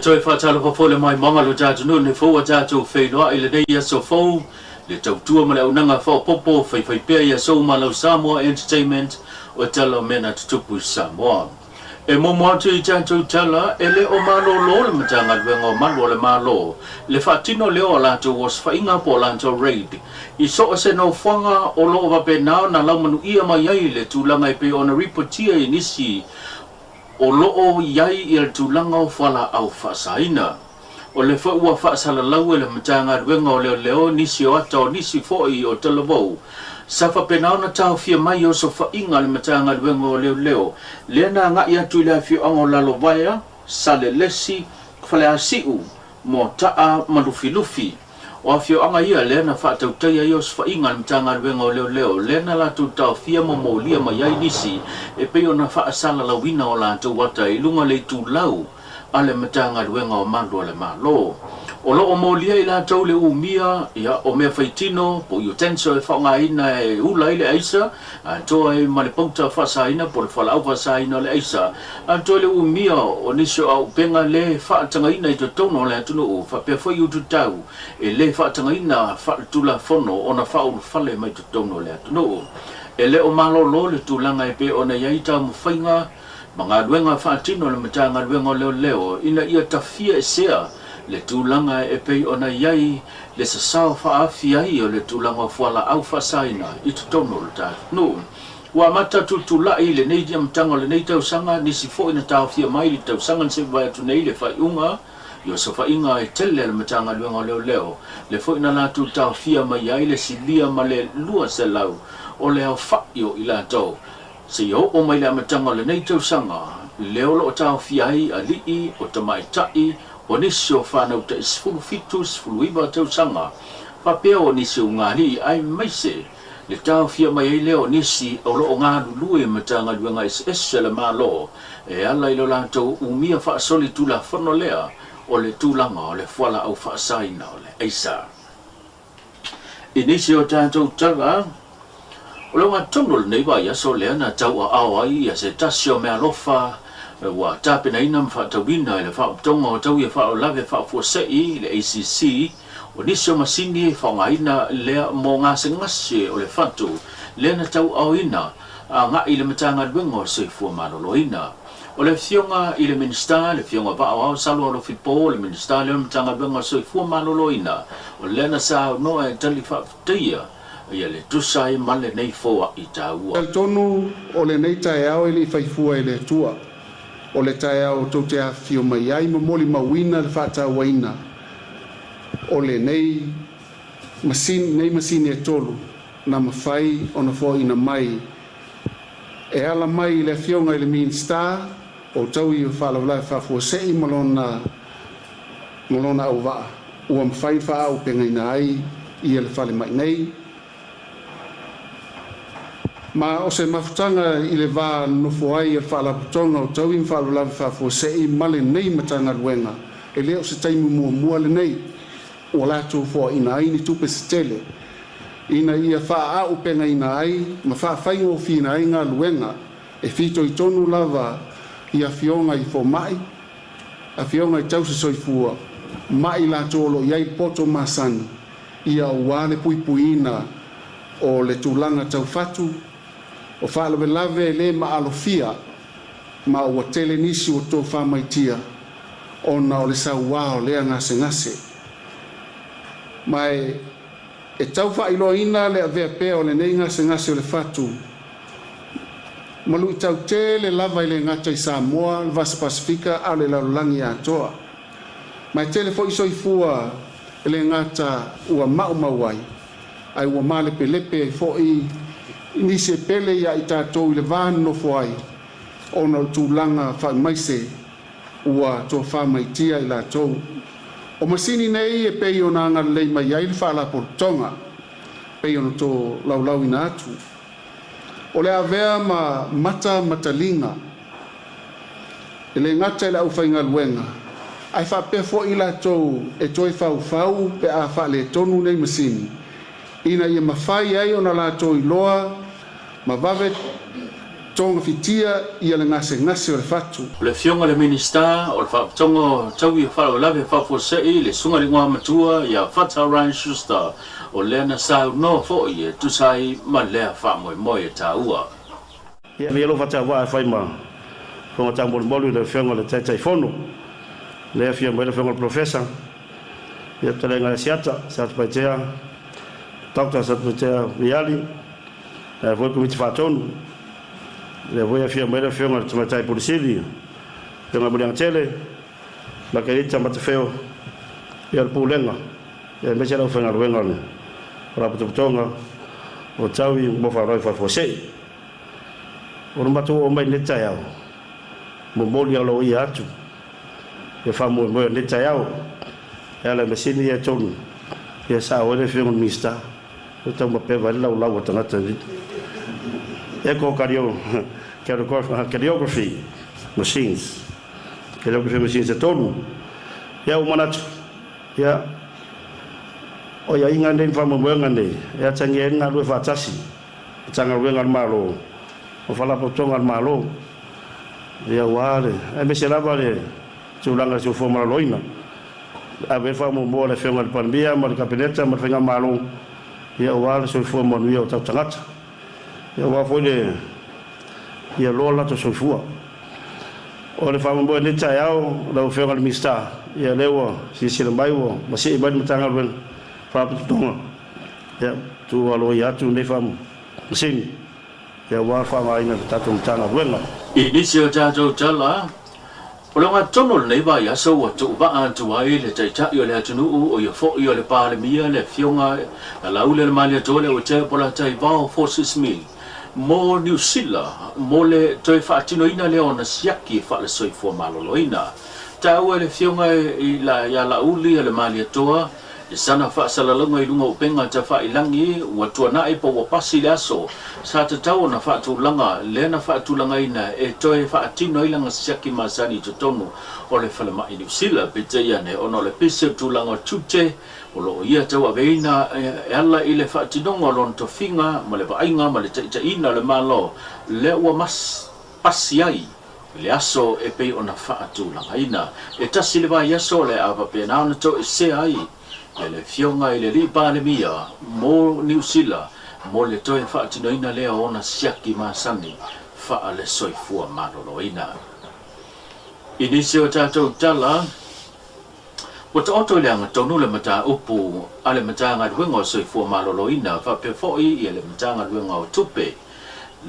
toe faatalofa foi le maimoaga lo tatou nuu nei fou a tatou feiloai lenei aso fou le tautua ma le auaunaga faaopoopo faifaipea i aso uma lau Samoa Entertainment o tala o mea na tutupu i Samoa. E muamua atu i tatou tala, e le o malōlō le Matagaluega o Malu o le Malo le faatino lea o latou osofaiga po o latou raid i so o se nofoaga o lo o faapena ona laumanuia mai ai le tulaga e pei ona ripotia i nisi o lo o i ai i le tulaga o fualaau faasaina. O le foi ua faasalalau e le Matagaluega o Leoleo nisi o ata o nisi foi o talavou sa faapena ona taofia mai i osofaiga a le Matagaluega o Leoleo lea na agai atu i le afioaga o Lalovaea, Salelesi, Faleasiu, Moataa ma Lufilufi. O afioaga ia lea na faatautaia ai osofaiga a le Matagaluega o Leoleo lea na latou taofia ma molia mai ai nisi e pei ona faasalalauina o latou ata i luga o le itulau a le Matagaluega o Malu o le Malo. O lo o molia i latou le umia ia, o mea faitino po o utensil e faaaogaina e ula ai le aisa, atoa ai ma le pauta faasaina po o le fualaau faasaina o le aisa, atoa le umia o nisi o auupega le faatagaina i totonu o le atunuu, faapea foi ututau e le faatagaina faaletulafono ona faaulufale mai totonu o le atunuu. E le o malōlō le tulaga e pei ona i ai taumafaiga ma galuega faatino a le Matagaluega o Leoleo ina ia tafia esea le tulaga e pei ona i ai le sasao faaafi ai o le tulaga o fualaau faasaina i totonu o le tatou nuu. Ua amata tutulai i lenei amataga o lenei tausaga nisi foi na taofia mai i le tausaga na se i mavae atu nei le faaiuga i osofaiga e tele a le Matagaluega o Leoleo, le foi na latou taofia mai ai le silia ma le 200 o le aofai o i latou seia oo mai le amataga o lenei tausaga, lea o lo o taofia ai alii, o tamaitai, o nisi o fanau tai 17, 19 tausaga, faapea o nisi o ugaalii aemaise le taofia mai ai lea o nisi o lo o galulue i Matagaluega eseese a le Malo e ala i lo latou umia faasolitulafono lea o le tulaga o le fualaau faasaina o le aisa. I nisi o tatou tala, o le ogatotonu o lenei vaiaso lea na tauaao ai ia se tasi o meaalofa ua tapenaina ma faatauina e le Faapotopotoga o Tauia Faalavelave Faafuasei, le ACC, o nisi o masini e faaaogaina lea mo gasegase o le fatu lea na tauaaoina agai i le Matagaluega o le Soifua Maloloina. O le Afioga i le Minisita, le Afioga Vaaoao Salo Alofi Po, le Minisita lea o le Matagaluega o le Soifua Maloloina, o lea na saunoa e tali faafetaia ia le tusa ai ma lenei foai taua. Talitonu o lenei taeao e le i fai fua e le Atua. O le taeao tou te afifio mai ai ma molimauina le faatauaina o lenei masini, nei masini e tolu na mafai ona foaina mai e ala mai i le Afioga i le Minisita o Taui o Faalavelave Faafuasei ma lona ma lona auvaa ua mafai ona faaauupegaina ai ia le falemai nei. Ma o se mafutaga i le va nonofo ai o le Faalapotopotoga o Taui ma Faalavelave Faafuasei ma lenei Matagaluega, e le o se taimi muamua lenei ua latou foaina ai ni tupe se tele ina ia faaauupegaina ai ma faafaigofieina ai galuega e fitoitonu lava i afioga i fomai, afioga i tausi soifua ma i latou o lo o i ai poto masani ia aua le puipuiina o le tulaga tau fatu o faalavelave le maalofia ma ua tele nisi ua tofa maitia ona o le sauā o lea gasegase. Ma e tau faailoaina le avea pea o lenei gasegase o le fatu ma luitau tele lava e le gata i Samoa, le Vasa Pasefika a o le lalolagi atoa. Ma e tele foi soifua e le gata ua maumau ai, ae ua malepelepe ai foi nisi e pele ia i tatou i le va nonofo ai ona o le tulaga faamaise ua tofa maitia i latou. O masini nei e pei ona agalelei mai ai le Faalapotopotoga pei ona tolaulauina atu. O le avea ma mata ma taliga e le gata i le aufaigaluega, ae faapea foi latou e toe faufau pe a faaletonu nei masini, ina ia mafai ai ona latou iloa ma vave Togafitia ia le gasegase o le fatu. O le Afioga i le Minisita o le Faalapotopotoga o Taui o Faalavelave Faafuasei, le Susuga i le Igoamatua ia Fata Ryan Schuster, o lea na saunoa foi e tusa ai ma lea faamoemoe taua. Ia, avea lou faatauvaa e fai ma fofoga taumolimoli i le Afioga i le Taitaifono, lea e afio mai le Afioga i le Polofesa, ia fetalaiga ia Siata, Satupaitea, Doctor Satupaitea Viali, lea foi le Komiti Faatonu, lea foi e afio mai le Afioga i le Tamaitai Pule Sili, Afioga Muliagatele, Makerita Matafeo, ia le Pulega, aemaise le aufaigaluega o le Faalapotopotoga o Taui mo Faalavelave Faafuasei. O le matou oo mai i lenei taeao, momoli aloaia atu le faamoemoe o lenei taeao e ala i masini ia e tolu ia sao ai le Afioga i le Minisita e taumapeva ai le laulau a tagata i echocardiography machines, cardiography machines e tolu. Ia ua manatu, ia, o aiaiga nei ma faamoemoega nei e atagia ai le galulue faatasi Matagaluega a le Malo ma Faalapotopotoga a le Malo, ia aua le, aemaise lava le tulaga i le soifua maloloina. Ave ai le faamuamua a le Afioga i le Palemia ma le Kapeneta ma le Faigamalo, ia aua le soifua manuia o tatou tagata, ia aua foi le, ia loa le latou soifua. O le faamoemoe i lenei taeao, lau Afioga i le Minisita, ia lea ua silasila mai ua masii mai le Matagaluega, Faalapotopotoga, Ia, tuu aloaia atu lenei faamasini aua le faaaogaina e le tatou Matagaluega. I nisi o tatou tala, o le ogatotonu o lenei vaiaso ua tuuvaa atu ai le Taitai o le atunuu, o ia foi o le Palemia, le Afioga ia Laaulialemalietoa Leuatea Polataivao Fosi Smith, mo Niu Sila mo le toe faatinoina lea o ona siaki faale-soifua maloloina. Taua e le Afioga ia Laaulialemalietoa I sana faasalalauga i luga o upega tafailangi, ua tuanai po ua pasi le aso sa tatau ona faatulaga lea na faatulagaina e toe faatino ai lana siaki masani i totonu o le falemai Niu Sila. Peitai ane, ona o le pese o tulaga o tiute o lo o ia tauaveina e ala i le faatinoga o lona tofiga ma le vaaiga ma le taitaiina o le Malo, lea ua pasi ai i le aso e pei ona faatulagaina. E tasi le vaiaso o le a faapena ona toesea ai e le Afioga i le Alii Palemia mo Niu Sila mo le toe faatinoina lea o ona siaki masani faale-soifua maloloina. I nisi o tatou tala, ua taoto i le agatonu le mataupu a le Matagaluega o Soifua Maloloina faapea foi le Matagaluega o Tupe,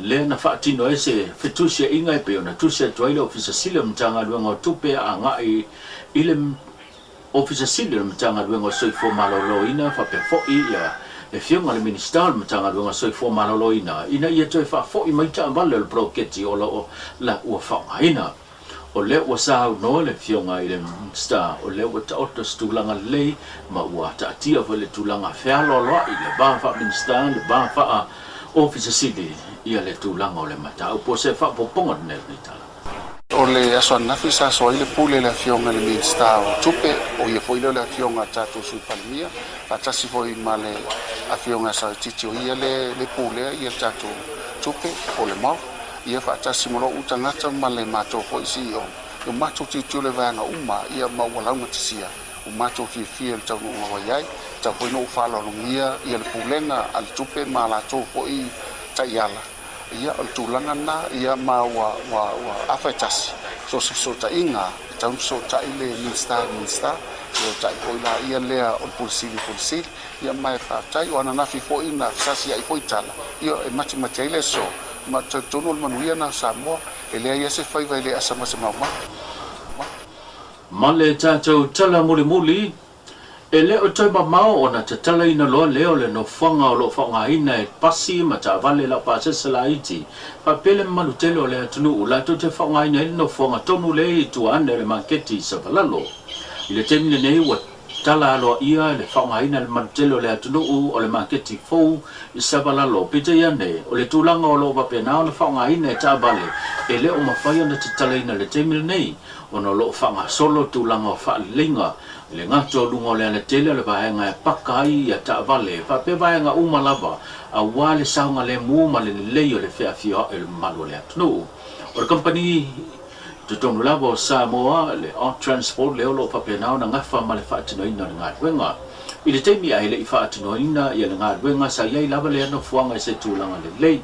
lea na faatino ai se fetusiaiga e pei ona tusi atu ai le Ofisa Sili o le Matagaluega o Tupe agai i le Ofisa Sili o le Matagaluega o Soifua Maloloina faapea foi le Afioga i le Minisita o le Matagaluega o Soifua Maloloina ina ia toe faafoi mai taavale o le poloketi o lo o la ua faaaogaina. O lea ua saunoa le Afioga i le Minisita, o lea ua taoto se tulaga lelei ma ua taatia foi le tulaga fealoaloai le va faa-Minisita, le va faa-Ofisa Sili ia le tulaga o le mataupu. O se faaopoopoga lenei o lenei tala. O le aso ananafi sa aso ai le pule a le Afioga i le Minisita o Tupe, o ia foi lea o le Afioga a tatou Sui Palemia, faatasi foi ma le Afioga ia Saoititi, o ia lea e pulea le tatou tupe po o le MOF. Ia faatasi ma lou tagata ma le matou foi CEO, ua matou tilotilo i vaega uma ia ma ua laugatasia, ua matou fiafia i le taunuuga ua i ai. Tau foi ina ou faaaloalogia ia le pulega a le tupe ma latou foi taiala, ia o le tulaga lena, ia ma ua ua ua afa e tasi, so o se fesootaiga, e tatau ona fesootai le Minisita i le Minisita, fesootai foi la ia lea o le Pule Sili i le Pule Sili, ia ma e faafetai. O ananafi foi na fesasiai foi tala, ia e matimati ai le aso. Ma talitonu o le manuia lena o Samoa, e leai lava se faiva e le asa ma se maumau. Ma le tatou tala mulimuli, e le o toe mamao ona tatalaina loa lea o le nofoaga o lo o faaaogaina e pasi ma taavale laupasese laiti faapea le mamalu tele o le atunuu latou te faaaogaina ai le nofoaga tonu lea i tua ane o le maketi i Savalalo. I le taimi lenei ua Tala aloaia le faaaogaina e le mamalu tele o le atunuu o le maketi fou i Savalalo. Peitai ane, o le tulaga o lo o faapena ona faaaogaina e taavale e le o mafai ona tatalaina i le taimi lenei ona o lo o faagasolo tulaga o faaleleiga i le gata o luga o le alatele o le vaega e paka ai ia taavale faapea vaega uma lava aua le saogalemu ma le lelei o le feafioai o le mamalu o le atunuu. O le kamupani i totonu lava o Samoa, le Art Transport lea o lo o faapena ona gafa ma le faatinoina o le galuega. I le taimi ae le i faatinoina ia le galuega sa i ai lava lea nofoaga i se tulaga lelei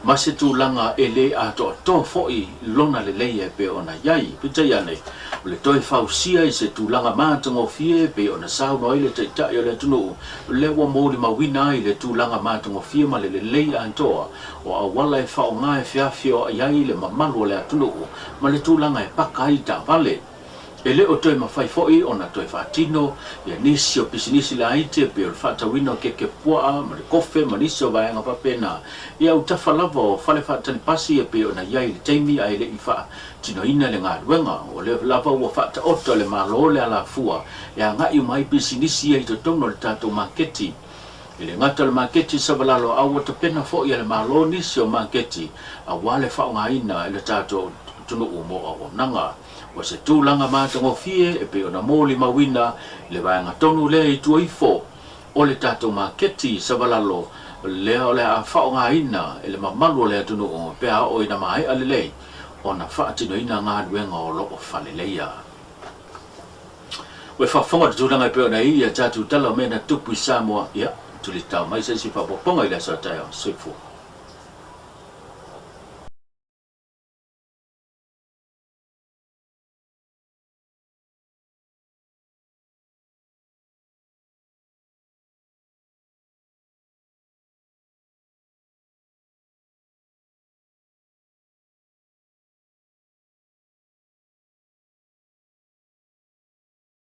ma se tulaga e le atoatoa foi lona lelei e pei ona i ai. Peitai ane, o le toe fausia i se tulaga matagofie e pei ona saunoa ai le Taitai o le atunuu, lea ua molimauina ai le tulaga matagofie ma le lelei atoa o auala e faaaoga e feafioai ai le mamalu o le atunuu ma le tulaga e paka ai taavale. E le o toe mafai foi ona toe faatino ia nisi o pisinisi laiti e pei o le faatauina o keke puaa ma le kofe ma nisi o vaega faapena i autafa lava o fale faatali pasi e pei ona i ai i le taimi ae le i faatinoina le galuega. O lea lava ua faataoto e le Malo le alafua e agai uma ai pisinisi ia i totonu o le tatou maketi. E le gata o le maketi Savalalo a ua tapena foi e le Malo nisi o maketi aua le faaaogaina e le tatou atunuu mo auaunaga. O se tulaga matagofie e pei ona molimauina i le vaega tonu lea i tua ifo o le tatou maketi Savalalo lea o le a faaaogaina e le mamalu o le atunuu pe a oo ina maea lelei ona faatinoina galuega o lo o faleleia. Ua e faafofoga i le tulaga e pei ona i ai a tatou tala o mea na tupu i Samoa, ia, tulitao mai se isi faaopoopoga i le aso a taeao. Soifua.